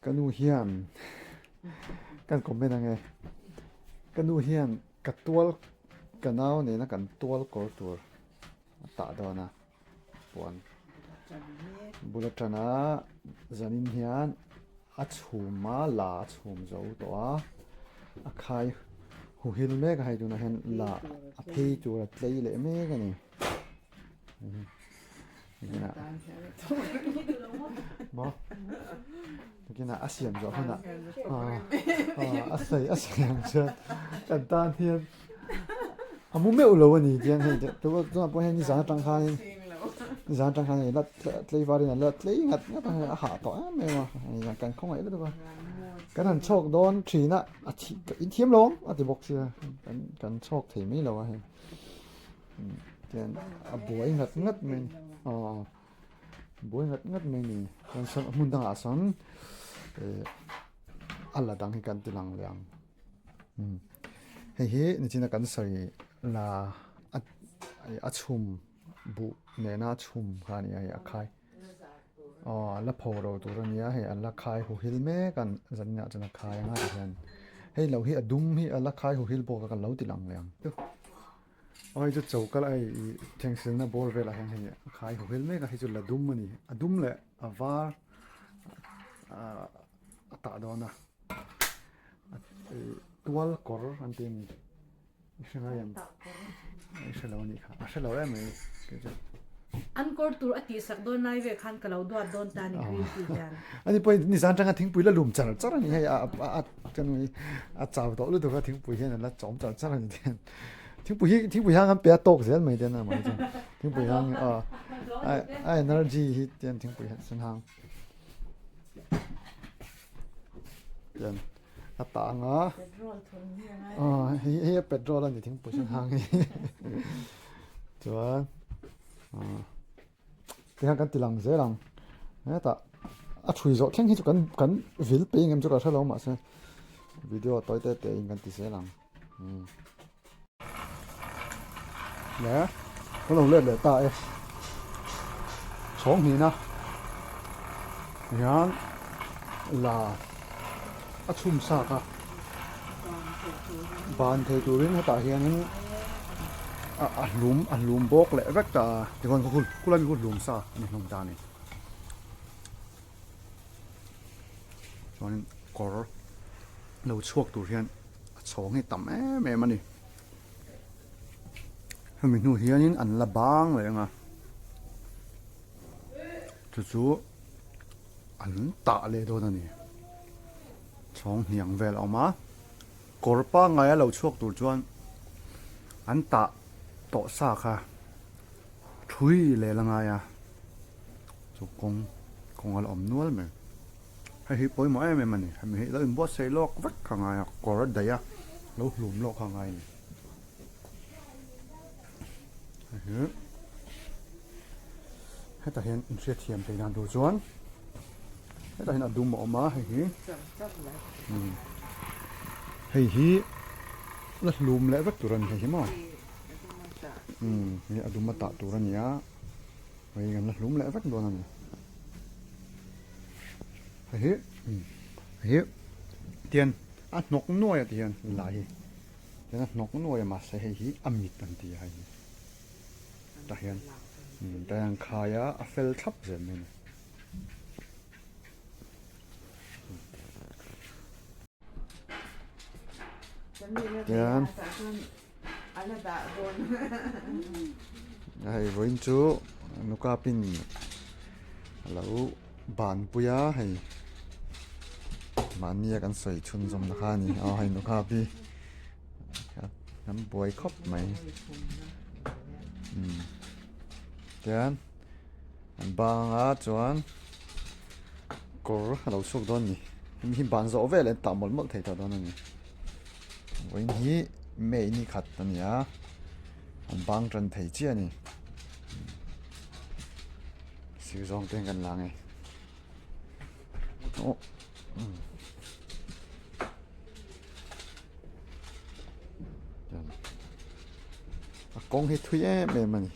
Ka nu hian kan comment ange ka nu hian ka tual ka nau nena kan tual kawr tur a tah dawn a puan bul atana zanin hian a chhum a la a chhum zo tawh a a khai huhil mek a hei tunah hian la a phei tur a tlei leh mek a ni. Nakinah a siam zawh hunah a sawi a siam chuan kan tan hian a mu meuh lo a ni tiang hei tunah pawh hian nizan atang khanin nizan atang khan hei la tlaivarin a la tlei ngat ngat a hei a hah tawh em em a hei kan khawngaih lutuk a kan han chhawk dawn thin a a thi in thiam lo ang a ti bawk sia kan chhawk thei mai lo a hei. Tian a buai ngat ngat mai ni aw buai ngat ngat mai ni chuan sawn hmun dangah sawn eh a la dang hi kan ti lang leh ang hei hi nichina kan sawi la a a chhum buh nena chhum kha a ni a hei a khai aw a la pho ro tur a nia hei a la khai hu hil mek a zaninah chuan a khai anga tihian hei lo hi a dum hi a la khai hu hil bawk a kan lo ti lang leh ang. Aw hei chu choka hei ih thlengsilna bawr velah hian hei a khai hu hel mek a hei chu la dum a ni a dum leh a var ah a tah dawn a ih tual kawr an tih a ni i hre ngai em i hre lo a nih kha a hre lo em mai kei chu. An kawr tur a tihsak dawn lai vel khan ka lo duat dawn ta a ni green tea hian. Ani pawhin nizan atanga thingpui la lum char char a ni hei a a ka nui a chau tawh lutuk a thingpui hian a la chawm char char a ni te. Thingpui hi thingpui hang an pe a tawk zel mai ten a mai chuan thingpui hang a a energy hi tian thingpui sen hang tian a tang a hei hei a petrol a ni thingpui sen hang hi chuan tihian kan ti lang zel ang hetah a thui zawh thleng hi chu kan kan vil pei engem chu ka hre lo mahse video tawi te te in kan ti zel ang. Le ka lo let leh ta e chhawng hnihna hian la a chhum sak a ban thei turin hetah hianin a hlum a hlum bawk leh vek ta a tikhawn khulai mi khu hlum sa a ni hlawm ta a ni chuanin kawr lo chhuak tur hian a chhawng hi tam em em a ni hemi hnu hianin an la bang leh ang a chu chu an tah leh dawn a ni chhawng hniang vel a awm a kawr pangngai a lo chhuak tur chuan an tah tawh sa kha thui leh la ngai a chu kawng kawng a la awm nual mai. Hei hi pawimawh em em a ni. Hemi hi lo inbuatsaih lawk vek kha ngai a, kawr a daih a, lo hlum lawk kha ngai a ni. Hei hi hetah hian inhriatthiam theih dan tur chuan hetah hian a dum a awm a hei hi hei hi la hlum leh vek tur a ni hei hi maw hei a dum a tah tur a ni a hei kan la hlum leh vek dawn a ni. Hei hi hei hi tian a hnawk nuai a ti hian lai hi tian a hnawk nuai a mahse hei hi a mit an ti a hei hi tah hian tah hian an khai a a fel thlap zel mai a ni. Tian hei vawiin chu nuka pin a lo ban pui a hei mahnia kan sawi chhunzawm na kha a ni aw hei nuka pi kan buai khawp mai tian an banga chuan kawr a lo chhuak dawn a ni hemi hi ban zawh vel an tah mawlh mawlh thei tawh dawn a ni vawiin hi May ni khat a ni a an bang tan thei chiah a ni sir zawng te hian kan la ang e aw a kawng hi thui em em a ni.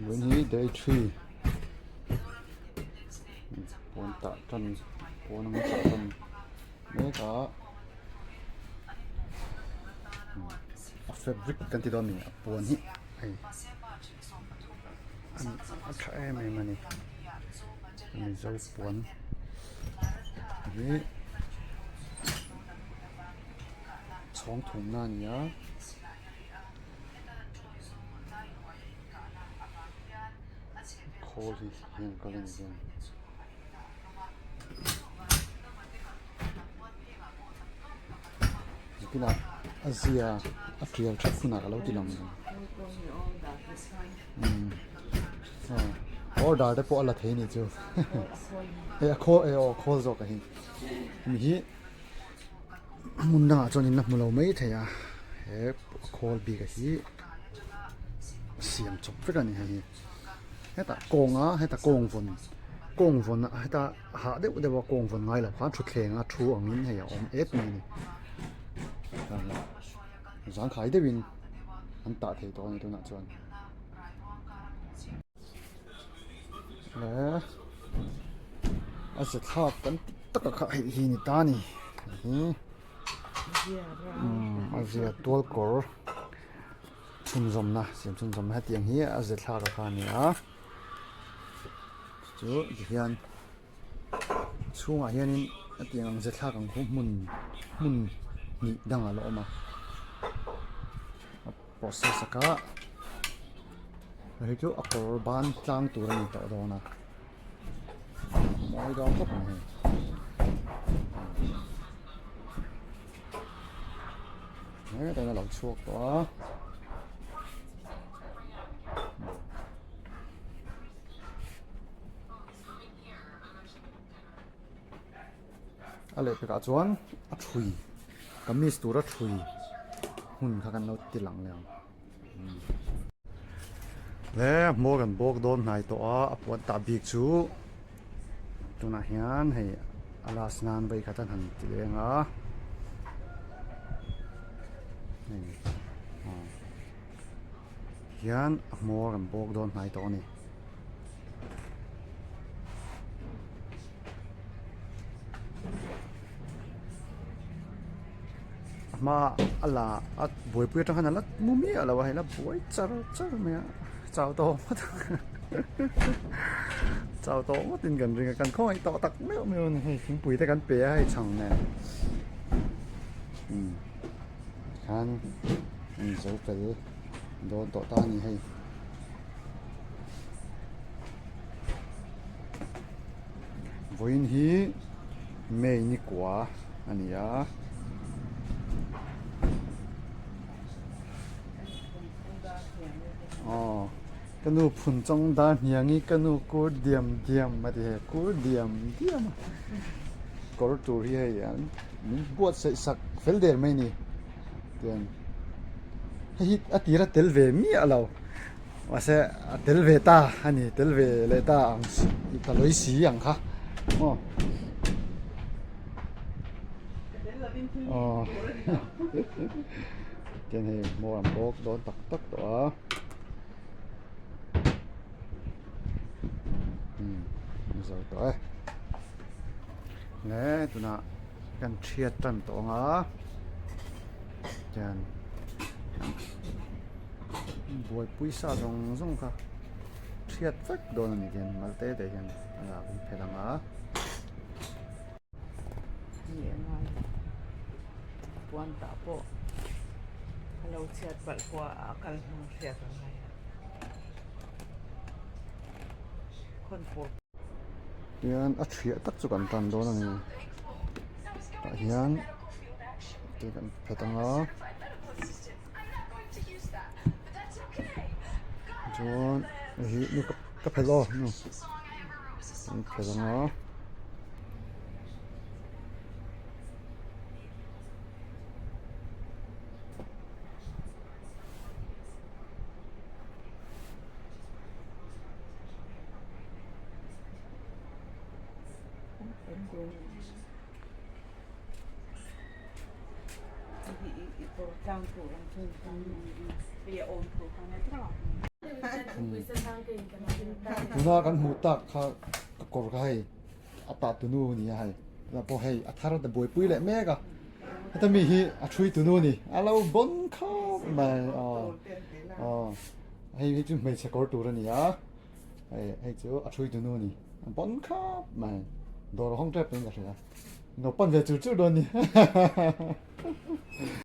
Vawiin hi day three puan tah tan puan anga tah tan mek a a fabric kan ti dawn a ni a puan hi hei a tha em em a ni mizo puan hi chhawng thumna a ni a. Khawl hi heng kal a ni hian. Zukina a zia a tial that hunah ka lo ti lang order te pawh a la thei ni chu hei a khawl eh aw khawl zawk a hi hemi hi hmun dangah chuan in la hmu lo mai thei a he khawl bik a hi siam chawp vek a ni hei hi hetah kawnga heta kawng vawn kawng vawn ah heta hah deuh deuh a kawng vawn ngai lo khan thutthleng a thu angin hei a awm et mai a ni zangkhai deuhin an tah thei tawh a ni tunah chuan. Le a ze thlak kan ti tak a kha hei hi ni ta ni hi a zia tual kawr chhunzawmna siam chhunzawmna hetiang hi a ze thlak a kha a ni a chu tihian chhungah hianin hetiang ang ze thlak ang khu hmun hmun hnih dangah a la awm a a process a kha hei chu a kawr ban tlang tur a ni tawh dawn a mawi dawn khawp mai hei hetah hian a lo chhuak tawh a. A lehpekah chuan a thui kamis tura thui hmun kha kan lo ti lang leh ang le hmawr kan bawk dawn hnai tawh a a puan tah bik chu tunah hian hei a last nan vei khat an han ti leng a hei hian a hmawr kan bawk dawn hnai tawh a ni. A hma a la a buaipui atang khan a la mu miah lo a hei la buai char char mai a chau tawh ngawt ang chau tawh ngawt in kan ring a kan khawngaih tawh tak meuh meuh a ni hei thingpui te kan pe a hei chhang nen umm khan an zo fel dawn tawh ta a ni hei. Vawiin hi May ni kua a ni a. Aw ka nu phun chawng dar hniang i ka nu kur diam diam a ti hei kur diam diam a kawr tur hi hei an min buatsaih sak fel der mai a ni tiang hei hi a tira tel ve miah lo. Mahse a tel ve ta a ni tel ve leh ta ang ta lawi si ang kha aw aw tian hei hmawr an bawk dawn tak tak tawh a umm a zo tawh e le tunah kan thiat tan tawh ang a tian. Buaipui sa zawng zawng kha hriat vek dawn a ni hian mal te te hian a lak in phelh ang a. Ni a ngai puan tah pawh a lo chhiat palh pawh a kal hmang hriat a ngai a khawn pawh. Hian a thiah tak chu kan tan dawn a ni tah hian te kan phet ang a. Chuan hei hi nu ka phelh aw nu kan phelh ang a. Tuna kan hmuh tak kha ka kawr kha hei a tah tunu a ni a hei tunah pawh hei a thar ta buaipui leh mek a heta mi hi a thui tunu a ni a lo bawn khawp mai aw aw hei hi chu hmeichhe kawr tur a ni a hei hei chu a thui tunu a ni a bawn khawp mai dawr a hawng tep in ka hria. Naupan ve chur chur dawn ni.